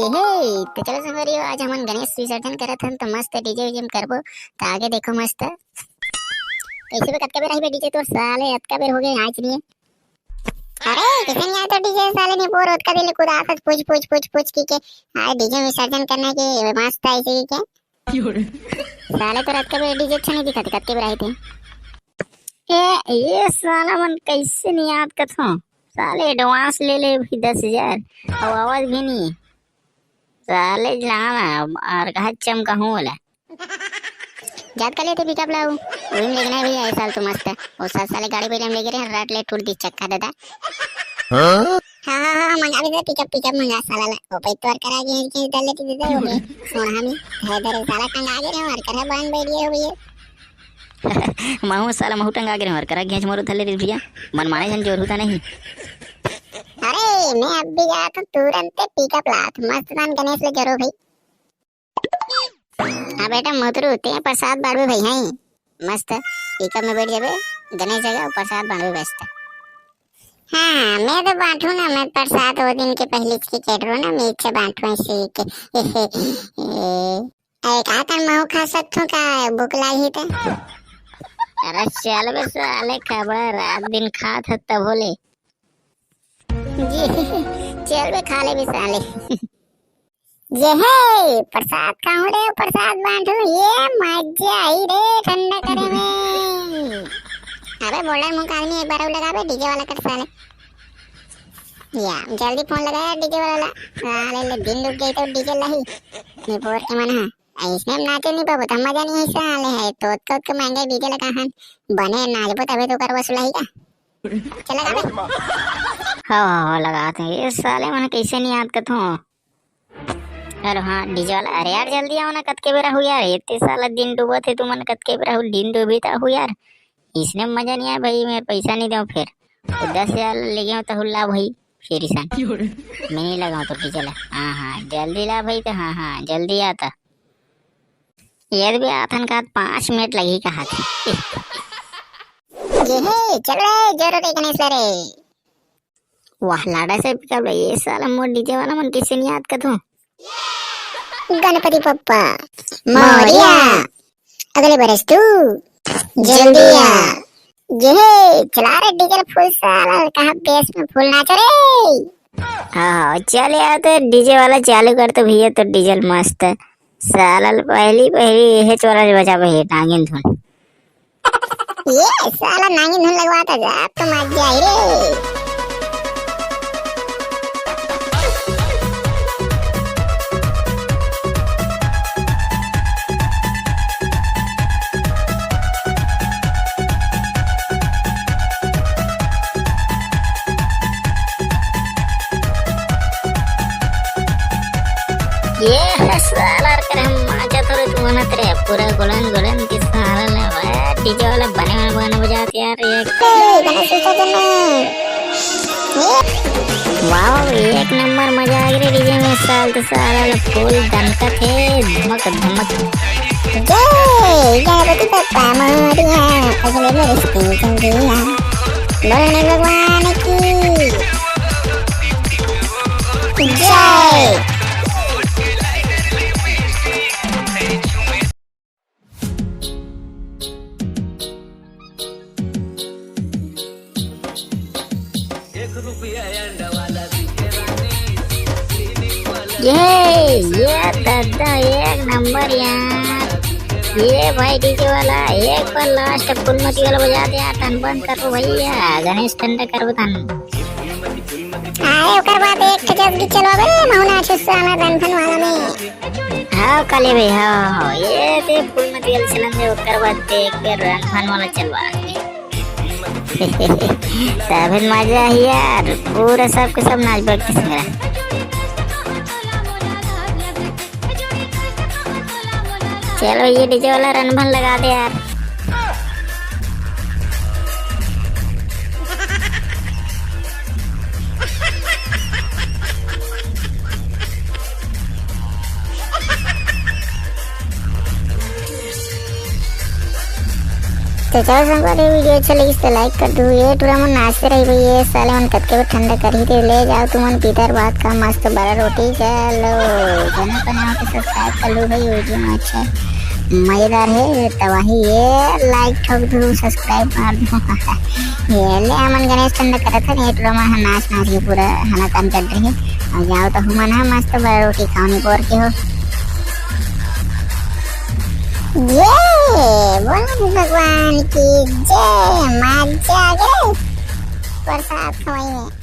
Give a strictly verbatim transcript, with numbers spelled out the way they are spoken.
ए हे, तो चलो संगवारी हो, आज हमन गणेश विसर्जन करत हन, तो मस्त डीजे वीजे में करबो। तो आगे देखो मस्त। कैसे बे, कतका बेर आही बे डीजे तोर? साले अतका बेर हो गए, आज नहीं है। अरे कैसे नहीं आया तो डीजे? साले नहीं बोर होत का दिल कुदास पूछ पूछ पूछ पूछ की के आज डीजे विसर्जन करने के मस्त ऐसे की के। साले तो रात का बेर डीजे अच्छा नहीं दिखा, कतका बेर आए थे। ए, ये साला मन कैसे नहीं याद करथों? साले एडवांस ले ले भी दस हजार, और आवाज भी नहीं। साले जाना और कहा चमका हूँ बोला। जात का लेते पिकअप लाऊ, वही में लेगना है भैया, ये साल तो मस्त है। वो सात साले गाड़ी पहले हम लेके रहे, रात ले टूट दी चक्का दादा। हाँ? हाँ, हाँ, हाँ, मंगा भी दे पिकअप, पिकअप मंगा साला ला। वो पे तोर करा के खींच डाले ती दे, वो पे सोना हम है इधर साला टंगा के रहे, और करा बांध बैठ गए हो भैया। महू साला महू टंगा के रहे, और करा घेंच मोरो थले रे भैया। मन माने जन जोर होता नहीं। अरे, मैं अब भी जात हूँ, तुरंत पिकअप लात, मस्त दान गणेश ले जरो भाई। हाँ बेटा मोतरू, ते प्रसाद बांटबे भाई, हैं मस्त पिकअप में बैठ जाबे, गणेश जगह प्रसाद बांटबे मस्त। हाँ, मैं तो बांटू ना, मैं प्रसाद वो दिन के पहले के कैटरो ना, मैं इच्छा बांटू ऐसे के। ए, का तन महू खा सकथूं का? भूख लागी त। अरे चल बे साले, खबड़ा रात दिन खात ह तब होले। जी, चल बे खा ले बे साले। ये है प्रसाद खाऊं रे, प्रसाद बांटू, ये मजा आई रे ठंडा करे में। अबे बोल्डर मुंह का आदमी, एक बार और लगाबे डीजे वाला कर साले। या जल्दी फोन लगाया डीजे वाला ला। साले ले दिन डूब गई तो डीजे लाही। नहीं बोर के मन है। ऐसने में नाचे नहीं पाबो, तो मजा नहीं है साले है। तो, तो के महंगे डीजे लगा हन, बने नाचबो तबे तो कर वसूल आही का। चला गा बे। हाँ, हाँ, हाँ, लगात हे। ये साले मन कैसे नहीं याद करथों? अरे हाँ, डीजे वाला, अरे यार, जल्दी आओ ना, कतके बेरा हो यार, इतने साला दिन डूबत हे तुमन, कतके बेरा हो, दिन डूबी ता हो यार। इसने मजा नहीं आया भाई, मैं पैसा नहीं दूँ फिर। वो दस हजार ले गया तो हुल्ला भाई, फिर इसान। मैं नहीं लगाऊँ तो डीजे ला। हाँ, हाँ, जल्दी ला भाई, तो हाँ, हाँ, जल्दी आता। ये भी आथन का पाँच मिनट लगी कहा थे। ये है, चल रे, जोर रे गणेश रे। वाह, लाडा से पिकअप ले, ये साला मोर डीजे वाला मन कैसे नहीं याद करथों? गणपति बप्पा मोरिया, अगले बरस तू जल्दी आ। ये चला रे डीजल फुल साला, कहाँ बेस में फुल नाचो रे। हाँ, चल यार, तो डीजे वाला चालू कर तो भैया, तो डीजल मस्त। साला पहली, पहली यही चोला बजा भाई, नागिन धुन। ये साला नागिन धुन लगवाता जा, तो मजा आई रे। ये है साला कर हम माचा थोड़े तू बनत रे, पूरा गोलन गोलन के साला ले भाई, डीजे वाला बने बने बजाते यार, ये ए, गणेश विसर्जन में। वाओ, एक नंबर मजा आ गया रे डीजे में, साल तो साला फुल दमकत हे, धमक धमक। जय गणपति बप्पा मोरिया, अगले बरस की जल्दिया। बोलो ने भगवान की जय। ये, ये दादा एक नंबर यार। ये भाई डीजे वाला एक बार लास्ट फुल मची वाला बजा दे यार, तन बंद कर दो भैया, गणेश ठंडा कर दो तन। आए ओकर बाद एक ठे जब गीत चलवाबे रे, महुना छुस्सा में गनफन वाला में। हाँ, काले भाई, हाँ, हाँ, ये ते फुल मच गेल छलन दे, ओकर बाद ते एक बेर रंगफन वाला चलवा। तभी मजा ही यार, पूरा सब के सब नाच बक के संग। चलो, ये डीजे वाला रंगफन लगा दे यार। तो चलो संगवारी, video अच्छा लगिस तो like कर दू। ये टुरा मन नाचते रही भाई, ये साले मन कतके ठंडा करही रे। ले जाओ तुमन पीतर भात खा, मस्त बड़ा रोटी। चलो, चैनल पर नवा हो तो subscribe कर लू भाई, video में अच्छा मजेदार है तबाही। ये like ठोक दू, subscribe मार दू। ये ले हमन गणेश ठंडा करत हन, ये टुरा मन ह नाच नाच के पूरा हनातन कर रही है। और जाओ तो हमन ह मस्त बड़ा रोटी खाओ, निपोर के हो। जय बोल भगवान की जय। मजा आ गए प्रसाद खवाई में।